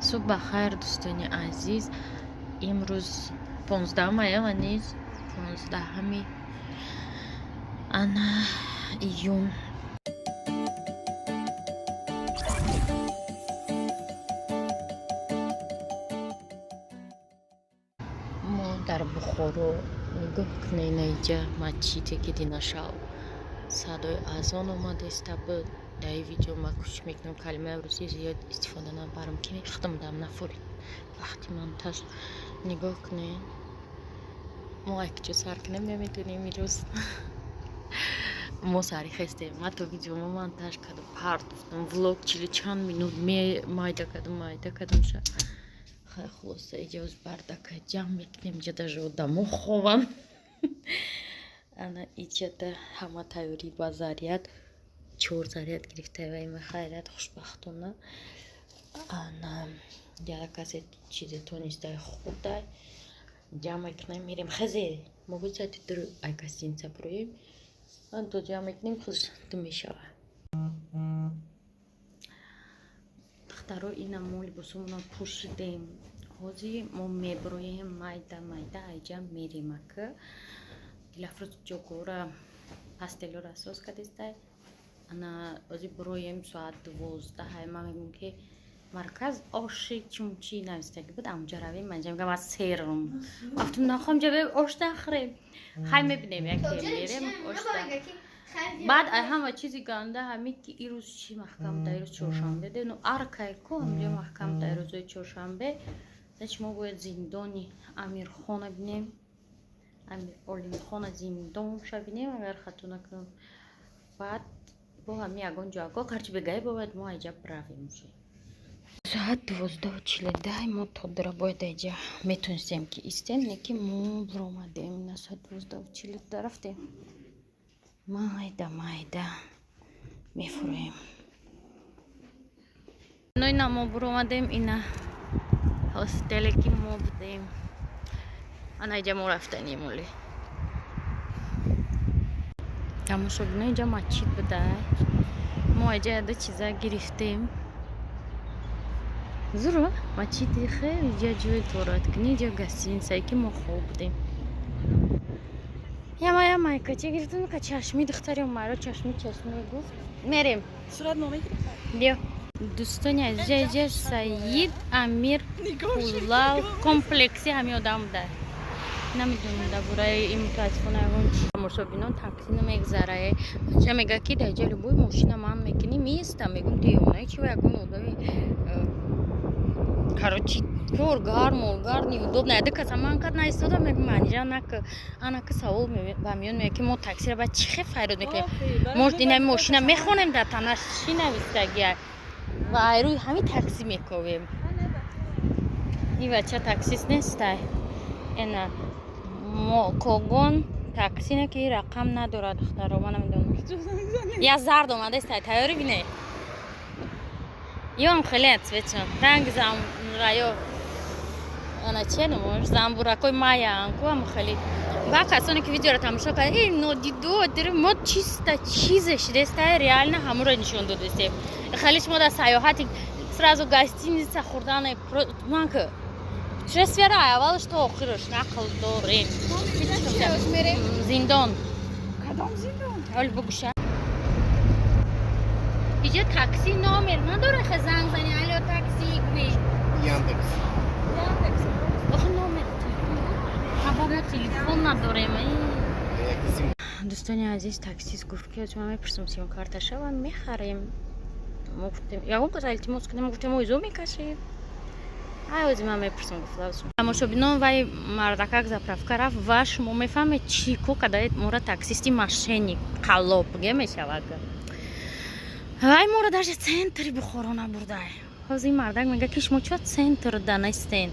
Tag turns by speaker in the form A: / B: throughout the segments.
A: Субҳ ба хайр, дӯстони азиз. Имрӯз 15 мая ва низ 15-ами ана июн. Мо дар Бухоро. Нигоҳ кунед, инаиҷа масҷиде ки динашав садои азон омадааста буд. Дар ин видео ман кӯшиш мекунам калимаи русӣ зиёд истифода набарам, ки худам дам нафурид вақти монтаж. Нигоҳ кунед, мо ай куҷо сар кунем, намедонем. Ирӯз мо сари хестем, ман то видеомо монтаж кардам, партофтам, влог чилу чанд минут майда кардам, майда кардам ша. Хай, хулоса, иҷа оз бардака ҷамъ мекунем. Иҷа даже одамо хованд. Ана иҷада ҳама тайёрӣ ба заряд, чор заряд гирифта ва има хайрат, хушбахтона. Ана яра касе чизе тонистай хурдай ҷамъ мекунем, мерем. Хезе мо гуфт соати 2 ай гостиница бироем, то ҷамъ мекунем, худ 2 мешавад. Духтаро, ина мо либосомонро пӯшидем, ҳозир мо мебироем, майда майда айҷа мерем. Ака Дилафрӯз ҷогора пастелора соз кардистай. Ана ҳозир бироем, соат 12. Ман мегӯям, ки марказ оши чумчи навистагӣ буд, амҷа равем. Манҷа мегӯям, аз серм афтум, нахоҳам ҷа ош нахӯрем. Хай, мебинем, яке мерем ошта. Баъд ай ҳама чизи ганда ҳами ки ирӯз чӣ маҳкам да, ирӯз чоршанбе де, ну аркай ку ҳамҷа маҳкам да рӯзои чоршанбе. Значит, мо бояд зиндони Амирхона бинем, Амир Олимхона зиндонша бинем, агар хато накунам. Баъд бо ҳами ягон ҷо гарчи бегай бояд мо айҷа бравем. Уже соат 12:42, мо то дра бояд айҷа метонистем ки истем, не ки мо биромадем на соат 12:42 рафтем, майда майда мефурӯем. Ина мо биромадем, ина ҳостеле ки мо будем, ана иҷа мо рафтанем. Оле тамошобино, иҷа масҷид буда, мо иҷа яда чиза гирифтем. Зуро масҷиди хел, иҷа ҷои тораткунӣ, иҷа гостиницае ки мо хоб будем. Яма я майкача гирифтем, ка чашми духтари омайро чашми чашми гуфт. Мерем.
B: Сурат мо мегирифт.
A: Биё. Дӯстони азиз, иҷа Саид Амир Пулал комплекси ҳами одам буда. Намедонам дар бораи ин, мутаассифона, ягон чи. Тамошобинон, такси намегзарае. Ча мега ки дар иҷа любой мошина ман мекунӣ, меистам. Мегум, девона чи, ва ягон одами короче, коргар молгар неудобно. Яда каса ман кад наистода, мегум, анҷа нак анака савол ба миён меяд, ки мо таксиро ба чӣ хел файрод мекунем? Может, ина мошина мехонем, дар танаш чӣ навистагия, ва айрӯи ҳами такси мековем. Ин бача таксист нестай, ена когон такси не ки рақам надорад. Духтаро, ман намедонам, я зард омадастай, тайёрӣ бине, ём хеле цветшон ранг замраё, ана че номош, замбуракои маян ку ам хеле. Ба касоне ки видеоро тамошо кард, э нодидо дир, мо чиста чизе шидестай, реально ҳамуро нишон додастем. Хеле шумо дар саёҳати сразу гостиница хӯрдане ман ки путешествияро аввалаш то охираш нақл дорем. Зиндон.
B: Кадом зиндон?
A: Ҳол бугуша. Иҷа такси номер надора, хе занг зани, алё, такси гӯӣ.
C: Яндекс.
B: Яндекс.
A: Охи номер ҳаба мо телефон надорем.
C: Яки сим.
A: Дӯстони азиз, таксист гуфт, ки ҳозир ман мепурсам сим-карташа ва мехарем. Мо гуфтем, ягон кас илтимос кунем, мо гуфтем, мо изо мекашем. Ай, ҳозир ман мепурсам, гуфт. Тамошобинон, вай мардакак заправка рафт ва шумо мефаҳмед, чӣ ко кадаед мора таксисти мошенник қаллоб ге мешавад. Вай мора даже центри Бухоро набурдай. Ҳозир ин мардак мега, ки шумо чо центр да нестен?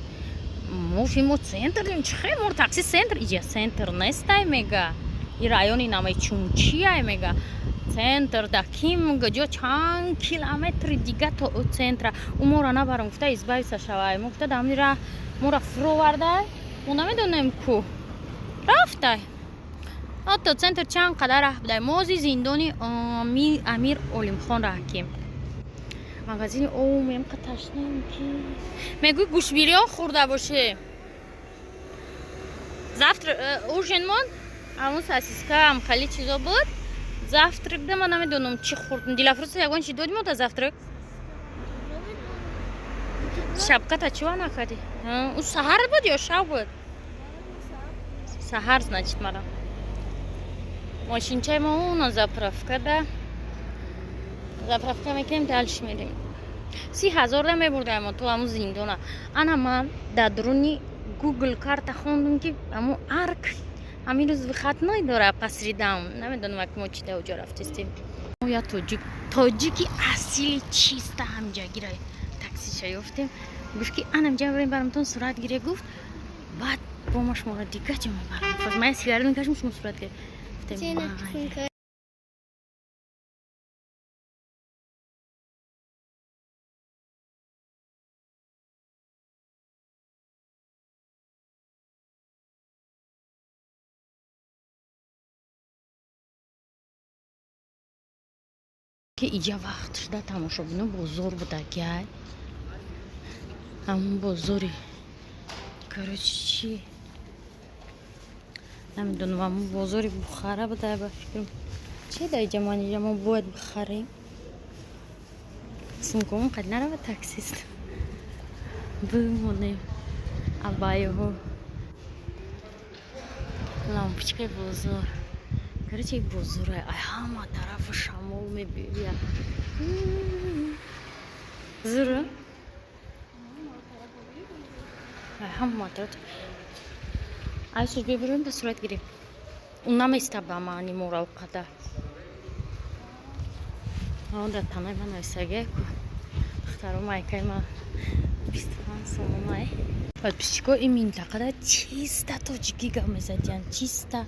A: Мо гуфтем, мо центр дем, чӣ хел мор такси центр, иҷа центр нестай, мега. И райони намаи чумчиай, мега. Центр да ким ҷо чанд километри дига то ӯ центра. Ӯ мора набарам гуфта, избавиться шавай. Мо гуфта, дар ҳамин раҳ мора фуровардай, мо намедонем ку рафтай. То центр чанд қадар раҳ будай. Мо ози зиндони Амир Олимхон раҳ ким. Магазини омем қаташнем ки мегӯй гӯшбириён хӯрда боше. Завтра ужин мон ҳамун сосиска ам хали чизо буд. Завтрак да ман намедонам чӣ хӯрдем. Дилафрӯза ягон чи додим да завтрак? Шапката чива накардӣ? Ӯ саҳар буд ё шаб буд? Саҳар, значит, мара. Мошинчаи мо уна заправка да. Заправка мекунем, дальше мерем. 30 000 да мебурдаем то ҳамун зиндона. Ана ман дар дуруни Google карта хондум, ки ҳамун арк ҳамин рӯз выходной дора по средам. Намедонам, ак мо чи да уҷо рафтистем. Я тоҷик, тоҷики асили чиста ҳамҷагира таксиша ёфтем. Гуфт, ки анамҷа барем, барамтон сурат гире, гуфт. Баъд бо ма шуморо дига ҷо мебарам. Ман сигарет мекашам, шумо сурат гире. Гуфтем, май. Ки иҷа вақт шуда, тамошобино, бозор будагиай, ҳамун бозори, короче, чи намедонам, ҳамун бозори Бухара будай, ба фикрам. Чи да иҷа ман, иҷа мо бояд бихарем. Сумкомон қад нарава, таксист бимонем. Абайҳо, лампочкаи бозор, короче, бозора ай ҳама тарафу шамол мебиёяд. Зура ай ҳама тараф. Ай суз бибурем, ба сурат гирем. Ӯ наместа ба маъни мора қадар. Дар танаи ман нависагия ку, духтаро, майкаи ман 25 сомонай. Подписчико, ин минтақада чиста тоҷикӣ гап мезадиян, чиста.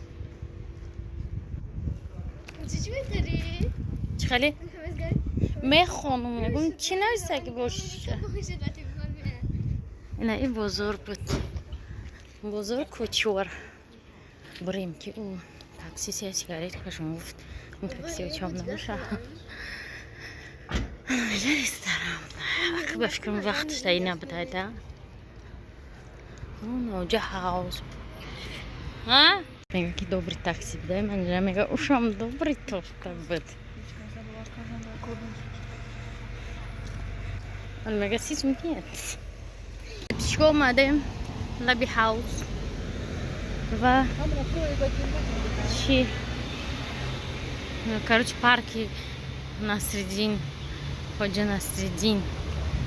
D: Чӣ мехарӣ?
A: Чӣ хеле мехонум, мегӯм, чӣ нависаги боша. Ина и бозор буд, бозор Кочуар. Бурем, ки ӯ такси се сигарет кашум, гуфт. Ин такси чам набоша. Ресторан ба фикрам вақташ да ина будайда. Оҷа ҳавз мега, ки добрый такси будай. Манҷа мега, ушам добрый тофта буд. Он мега, сиз нет. Пешко омадем лаби ҳавз ва чи, короче, парки Насриддин, Хоҷа Насриддин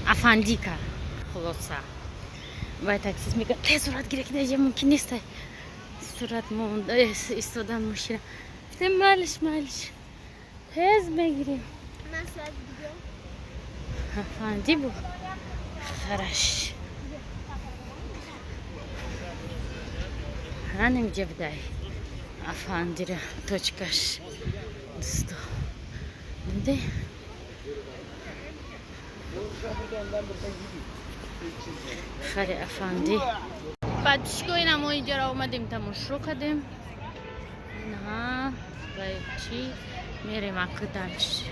A: Афандика. Хулоса, вай таксист мега, тез сурат гире, ки даҷа мумкин нест сурат истодан мошина. Гуфтем, майлиш, майлиш, тез мегирем. Афанди бу хараш ҳанамҷа будай. Афандира точкаш, дӯсто, диде. Хари афанди. Подписчико, ина мо иҷара омадем, тамошо кардем. Ина ва чи мерем, аку дальше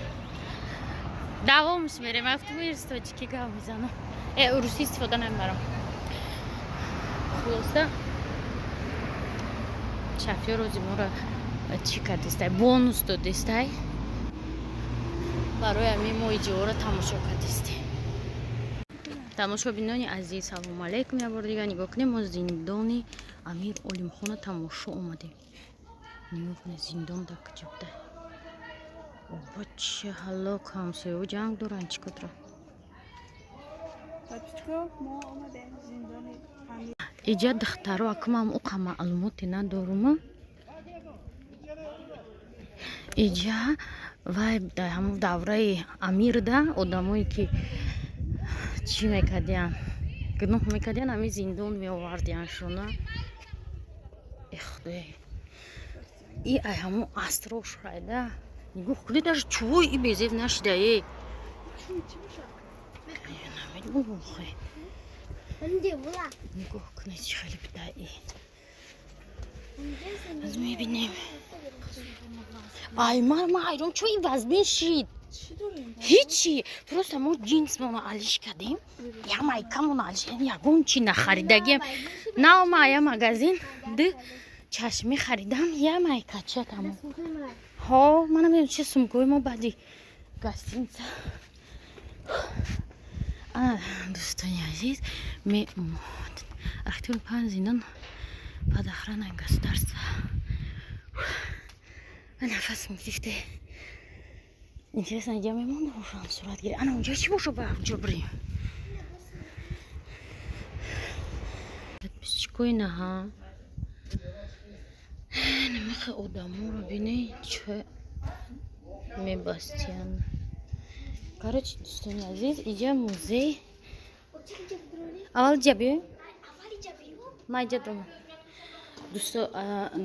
A: давомш мерем. Автомобиль тоҷики гап мезанам, русӣ истифода намебарам. Хулоса, шофёр ози моро чӣ кардистай, бонус додистай. Барои ҳамин мо иҷора тамошо кардистем. Тамошобинони азиз, салому алайкум. Як бори дигар нигоҳ кунем, мо зиндони Амир Олимхона тамошо омадем. Нигоҳ кунед, зиндон дар куҷо буда. Оба, чи ҳалок, ҳамсояҳо ҷанг доранд, чӣ кор.
B: Подписчико, мо омадем зиндони Амир.
A: Иҷа, духтаро, акумам уқа маълумоте надорума. Иҷа вай дар ҳамон давраи амирда одамое ки чӣ мекардиян, гуноҳ мекардиян, ҳамин зиндон меовардияншона. Эхудое, и ай ҳамон астрош райда. Нигоҳ кунед, даже чӯй и безеб нашида е. Намедонам хе. Нигоҳ кунед, чӣ хеле буда и. Аз мебинем. Ай, ман ма ҳайрон, чӯ и вазбин шид. Ҳичи, просто мо ҷинсмона алиш кардем, я майкамона алиш кардем, ягон чи нахаридагием. Наома я магазин ду чашми харидам, я майкача тамом. Ҳо, ман намедонам чи сумкаҳои мо баъди гостиница. Ана, дӯстони азиз, архитектури панҷ зиндан под охраной государства. Нафасм гирифте. Интересно, иҷа мемонда бошам суратгирӣ. Ана унҷа чӣ боша, ба унҷо бирем. Подписчикои наҳа. Намехе одаморо бинӣ чӣ мебастиян. Короче, дӯстони азиз, иҷа музей. Аввал иҷа биёем? Ма иҷа дорам. Дӯсто,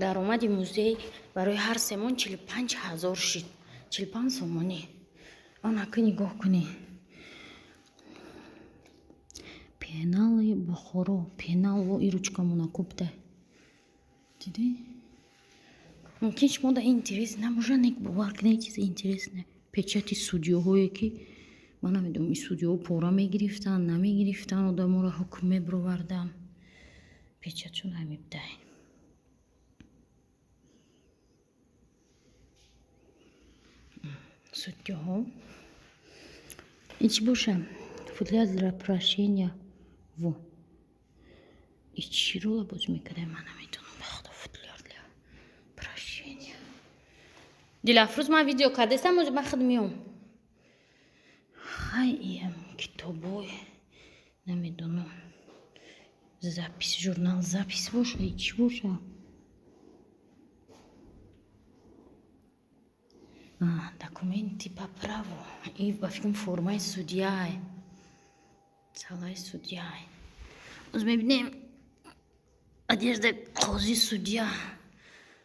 A: даромади музей барои ҳар семон 45 ҳазор шид. 45 сомонӣ. Анака нигоҳ кунӣ. Пенали Бухоро, пенал во и ручкамона купта. Дидӣ? Мумкин шумо да интерес набошад, нек бовар кунед, чизи интересне. Печати судёҳое ки ман намедонам, ин судёҳо пора мегирифтанд, намегирифтанд, одаморо ҳукм мебироварданд. Печатшон ҳамибдай. Судёҳо. Ин чӣ боша? Футляр для прощения. Во. И чӣ рола боз мекарда, ман намедонам. Ба худо, футляр для прощения. Дилафрӯз, ман видео кардастам, оз ман худ меом. Хай, иам китобой намедонам. Запись, журнал запись боша, и чӣ боша? Документы по праву. И ба фикрам формаи судьяй. Салаи судьяй. Оз мебинем одежда қози судья.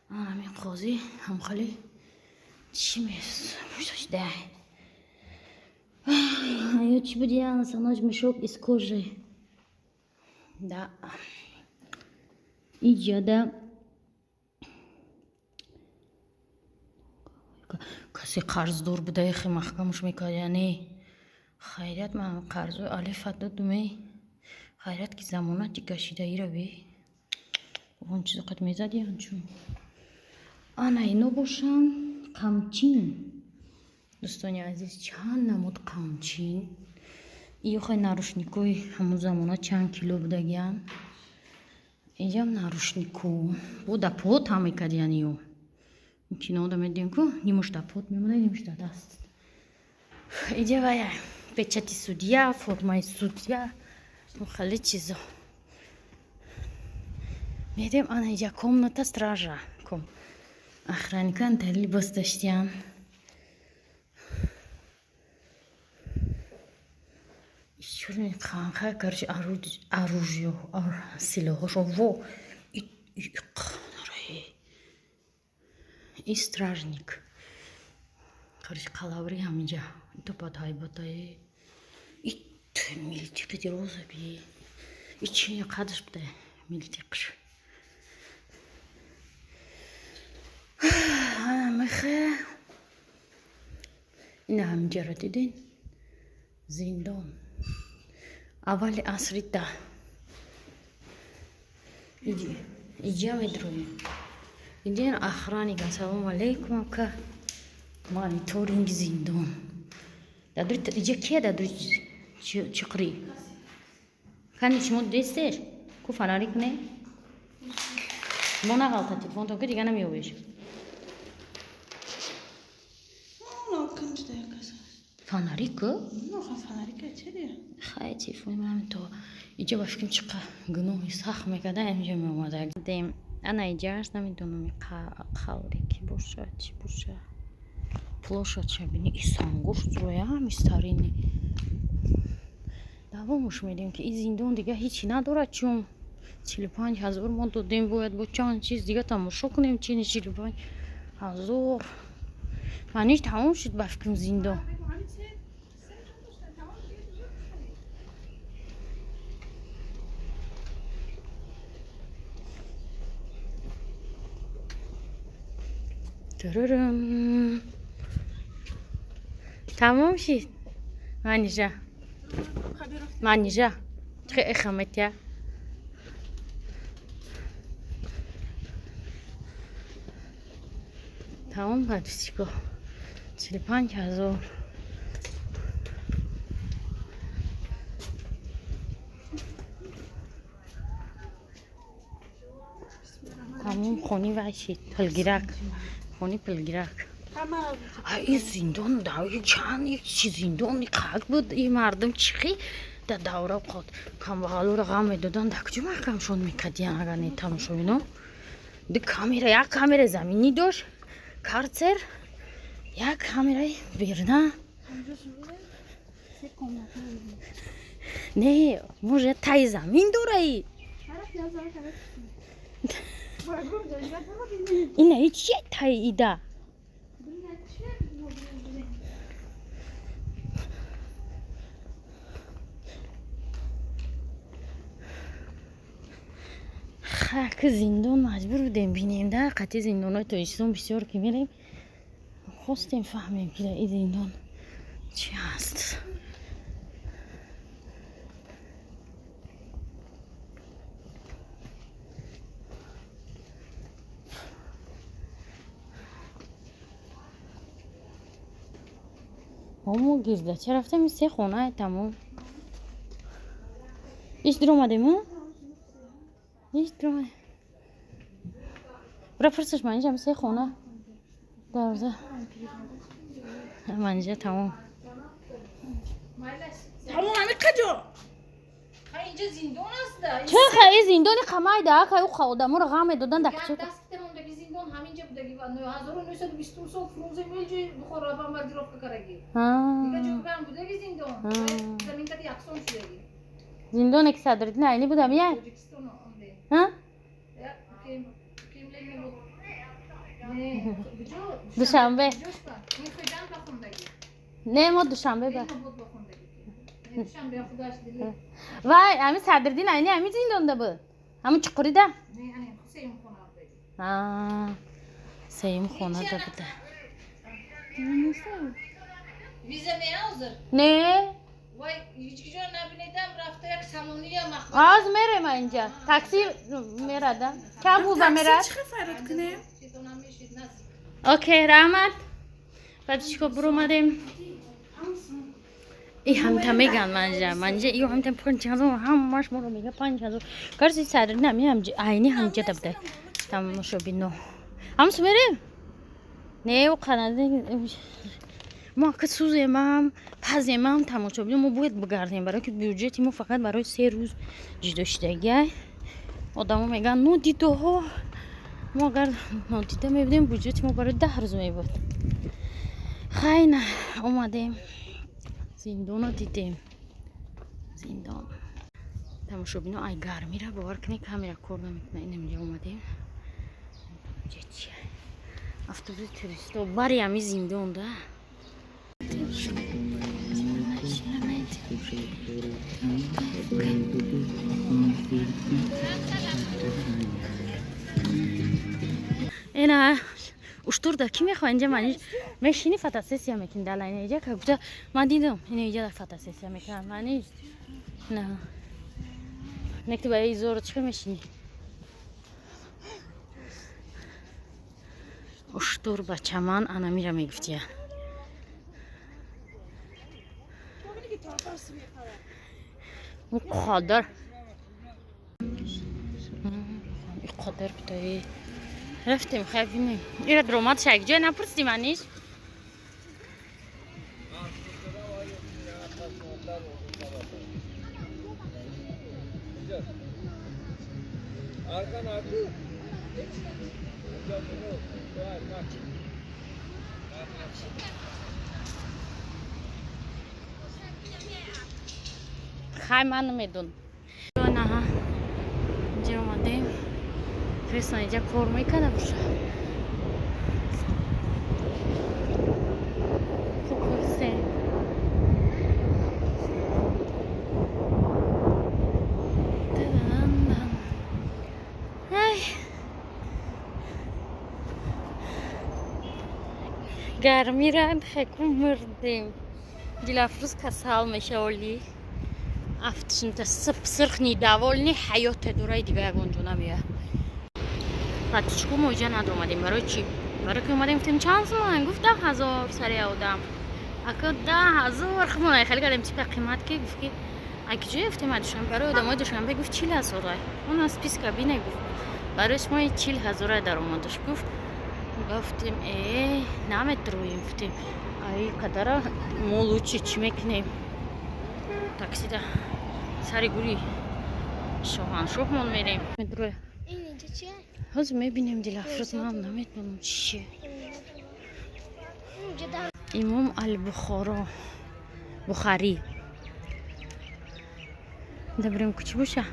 A: Ҳамин қози ҳамхали чӣ месдай. Ё чӣ буди, саноҷ мешок из кожи. Да. Иҷада касе қарздор буда, хе маҳкамаш мекард, яъне хайрият ман қарзои алифа додуме. Хайрият ки замонати кашидаира бе он чизо қад мезади янчун. Ана ино бошанд қамчин. Дӯстони азиз, чанд намуд қамчин. Иё хай нарушникои ҳамун замона чанд кило будагиян. Инҷам нарушнико. Бо да пот ҳам мекардиян ё. Кинода медиҳем ку, нимуш да пот мемонад, нимуш да даст. Иҷа вая печати судья, формаи судья, хеле чизо. Медем, ана иҷа комната стража. Охранникан дар либос доштиян. Чур короче, оружие, силоҳошон во. И стражник. Короче, қалаври ҳаминҷа. То бад ҳайбатае. И милтиқи дироза би. И чи қадаш буда милтиқш. Ана мехе. Ина ҳаминҷаро дидин? Зиндон. Аввали асри да. Иҷа медроем. Иден охранник, ассалому алейкум, ака. Мониторинг зиндон. Дадури иҷа кия дадури чиқри? Кани шумо дестеш? Ку фонарик не? Мо нағалта телефонтон ки дига намеёбеш. Фонарик? Хай, телефони ман то иҷа ба фикрам чиқа гуноҳи сахт мекарда, инҷа меомада. Дем ана иҷааш намедонам қавре ки бошад, чӣ бошад. Площадь бини, и сангош зроя ҳами старини. Давомуш медиҳем ки ин зиндон дига ҳичи надорад, чун 45 ҳазор мо додем, бояд бо чанд чиз дига тамошо кунем, чини 45 ҳазор. Маъниш тамом шуд ба фикрам зиндон. Тамом шид. Манижа. Манижа. Чӣ эхаметя? Тамом подписчико. 45 000. Тамом хони вай шид. Пилгирак. Хони пилгирак. Ай зиндон да чанд як чи зиндон қак буд и мардум чихи да давра қот камбағалура ғам медодан да куҷо маҳкамшон мекардиян агар не тамошобино ду камера як камера заминӣ дошт карцер як камераи берна не може таи замин дораи ина ҳеч чие таи ида хак зиндон маҷбур будем бинем да қатъи зиндонҳои Тоҷикистон бисёр ки мерем хостем фаҳмем ки дар ин зиндон чӣ ҳаст. Мо гирдача рафтем се хона тамом. Иш дуромадем иш дуромадем. Бра пурсиш манижа се хона дарвоза манижа тамом.
B: Тамом ами каҷо?
D: Инҷа зиндон аст да.
A: Чӣ хай зиндони қамай да хай ӯ одаморо ғам медодан да куҷо.
D: Даст мондаги зиндон ҳаминҷа будаги ва 1920 сол Фрунзе мелҷи Бухоро бомбардировка караги. Дига ҷойгам будаги зиндон. Замин кади яксон шудаги.
A: Зиндоне ки Садриддин Айнӣ будам я?
D: Тоҷикистон онде.
A: Ҳа?
D: Я кем кем лене буд. Не, куҷо?
A: Душанбе.
D: Ин Хуҷанд бахондаги.
A: Не, мо Душанбе ба.
D: Буд бахондаги.
A: Вай, ами Садриддин Айнӣ ами зиндонда буд. Ҳамун чуқурида? Сеюм хонада буда.
D: Виза меозир?
A: Не.
D: Вай, ҳеҷ ҷо набинедам, рафта як самония махбар.
A: Аз мерем инҷа. Такси мерада. Чанд пул ба мерад?
B: Чӣ фарод кунем?
A: Окей, раҳмат. Подписчико буромадем. И ҳамта меган манҷа манҷа ё ҳамта 5000 ҳамаш моро мега 5000 гарзи Садриддин ами ҳам айни ҳамҷа буда тамошобино ҳамсу мерем не ӯ қанади мо ка сӯземам паземам тамошобино мо бояд бигардем барои ки бюҷети мо фақат барои 3 рӯз ҷудо шудагиай одамо меган нодидаҳо мо агар нодида мебудем бюҷети мо барои 10 рӯз мебуд. Хайна омадем зиндонро дидем. Зиндон. Тамошобино ай гармира бовар кунед камера кор намекунад. Инамҷа омадем. Инҷа чи? Автобуси туристо бари ҳами зиндон да. Ина уштурда ки мехоҳ инҷа ман мешини фотосессия мекунӣ дар лайна иҷа ка гуфта ман дидам ина иҷа фотосессия мекунам маниш на не ки барои зор чӣ мешини уштур бачаман анамира мегуфтия қадар қадар бутаи рафтем хай бинем ира дуромад шайк ҷой напурсидӣ маниш хай ман намедонам наҳа инҷа омадем фресан инҷа кор мекарда боша пурсем гармира хеку мурдем. Дилафрӯз касал мешаволи. Афтшинта сып сирх недовольный ҳаёте дораи, дига ягон ҷо намея. Патичку мо иҷа надомадем. Барои чӣ? Барои ки омадем, гуфтем, чанд суман? Гуфт, 10 000 сари одам. Ака, 10 000 хумона хеле кардем, типа қимат ки гуфт, ки ай киҷое? Гуфтем, а Душанбе. Барои одамои Душанбе, гуфт, 40 000. Она списка бине, гуфт, барои шумо 40 000 даромадаш, гуфт. Гуфтем, э, наметроем, гуфтем, ай қадара мо лучше чӣ мекунем, таксида сари гури шоҳаншоҳмон мерем. Медроя. Ҳозир мебинем, Дилафрӯз, ман наметонам чие. Имом Албухоро, Бухарӣ дабирем, кучи боша.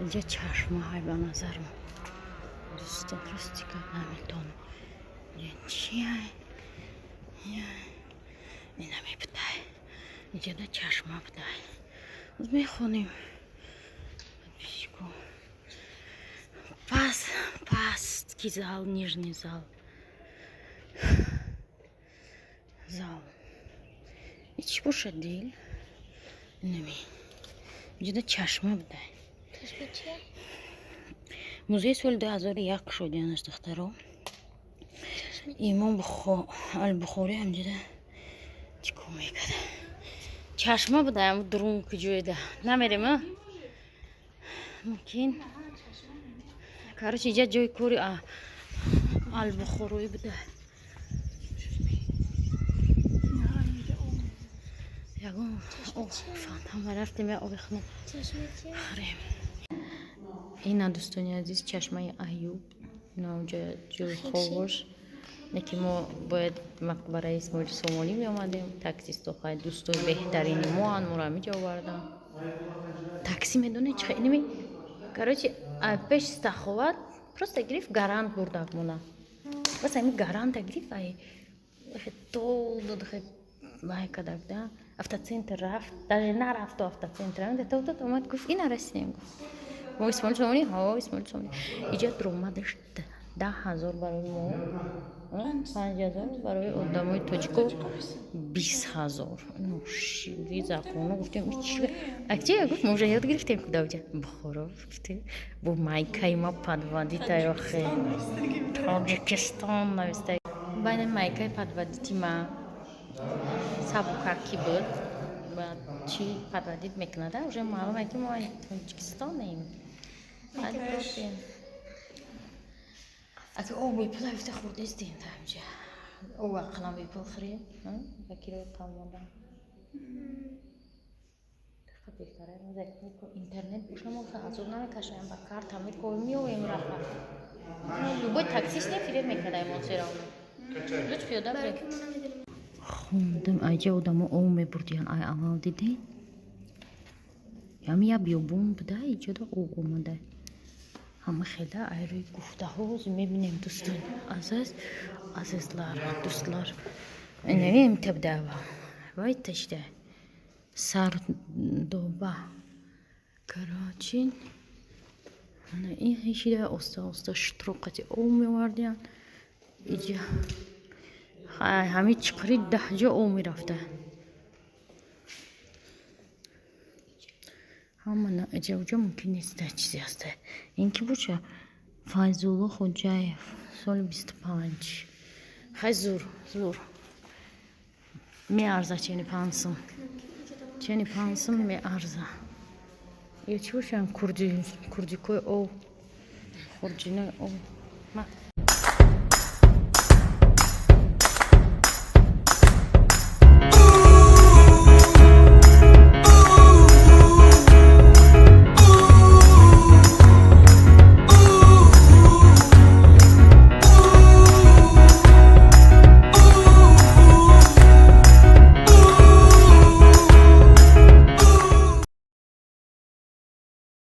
A: Инҷа чашмаҳай ба назарам, дӯстон, рости гап, наметонам чия. Ина мебудай, инҷада чашма будай. Мехонем. Пас пастки зал, нижний зал, зал и чӣ бошад, дил? Нами инҷода чашма будай. Музей соли 2001 шудианаш, духтаро. Имом Албухорӣ ҳамҷода чӣ кор мекард? Чашма будаям дурун, куҷоеда намерем, мумкин. Короче, инҷа ҷои кори Албухороӣ буда. Ягон фонтан рафтем, я оби хунук хӯрем. Ина, дӯстони азиз, чашмаи Аюб наоҷа, ҷои хобош. Не ки мо бояд мақбараи Исмоили Сомонӣ меомадем. Таксисто хай дӯстои беҳтарини моанд, моро ҳамиҷа овардан. Такси медонед чи ними? Короче, пеш Стаховат просто гирифт, гарант бурдак мона. Бас ами гаранта гирифт, ай тол дод, вай кадак да автоцентр рафт, даже нарафту автоцентр, то омад, гуфт, ина расидем, гуфт, мо Исмоили Сомонӣ, ҳо, Исмоили Сомонӣ. Иҷа дуромадаш 10 000 барои мо, 5000 барои одамои тоҷико, 20 000. Закону гуфтем, акчи гуфт, мо уже ёд гирифтем, кудаоҷа Бухоро, гуфтем, бо майкаи ма подводить охе, Тоҷикистон нависта байни майкаи подводить ма сабукаки буд. Чи подводить мекунада, уже маълуме ки мо тоҷикистонем. Аки об бепул рафта хӯрдестем тамҷа. Об ақлан бепул хӯрем, ба килои қалмода. Интернет боша, мо азоб намекашем, ба карта мековем, меоем раха. Любой таксист не фиреб мекардаем он серавно. Луч пиёда бирем. Хондам, айҷа одамо об мебурдиян, ай аввал дидед? Ям я биёбон буда, иҷода об омада. Ҳама хела ай рӯи гуфтаҳо мебинем, дӯстон азиз, азизлар, дӯстлар. Инавем табдава. Вай ташда. Сардоба. Короче, ана ин ҳишида оста оста штроқати об меовардиян. Иҷа ҳами чиқари 10 ҷо об мерафта. Ҳама ҷавҷо мумкин нест, чизе ҳаста. Ин ки боша? Файзулло Хоҷаев, соли 25. Хай, зур, зур. Меарза чени 5 сум. Чени 5 сум меарза. Ё чӣ бошам, курдикои об, хурҷинои об. Ма